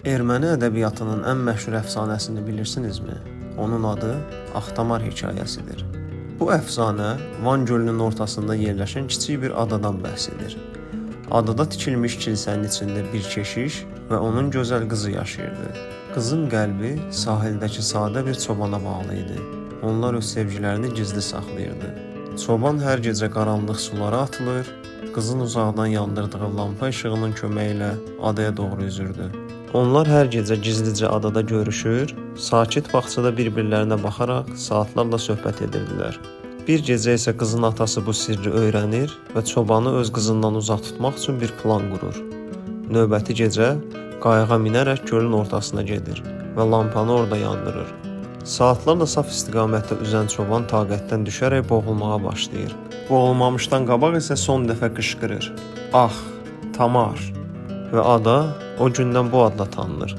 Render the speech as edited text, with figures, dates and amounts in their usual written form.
Erməni ədəbiyyatının ən məşhur əfsanəsini bilirsinizmi? Onun adı Axtamar hekayəsidir. Bu əfsanə Van gölünün ortasında yerləşən kiçik bir adadan bəhs edir. Adada tikilmiş kilsənin içində bir keşiş və onun gözəl qızı yaşayırdı. Qızın qəlbi sahildəki sadə bir çobana bağlı idi. Onlar öz sevgilərini gizli saxlayırdı. Çoban hər gecə qaranlıq sulara atılır, qızın uzaqdan yandırdığı lampa işığının köməyi ilə adaya doğru üzürdü. Onlar hər gecə gizlicə adada görüşür, sakit bağçada bir-birlərinə baxaraq saatlarla söhbət edirdilər. Bir gecə isə qızın atası bu sirri öyrənir və çobanı öz qızından uzaq tutmaq üçün bir plan qurur. Növbəti gecə qayığa minərək gölün ortasına gedir və lampanı orada yandırır. Saatlarla saf istiqamətdə üzən çoban taqətdən düşərək boğulmağa başlayır. Boğulmamışdan qabaq isə son dəfə qışqırır: "Ax, Tamar!" Və ada o gündən bu adla tanınır.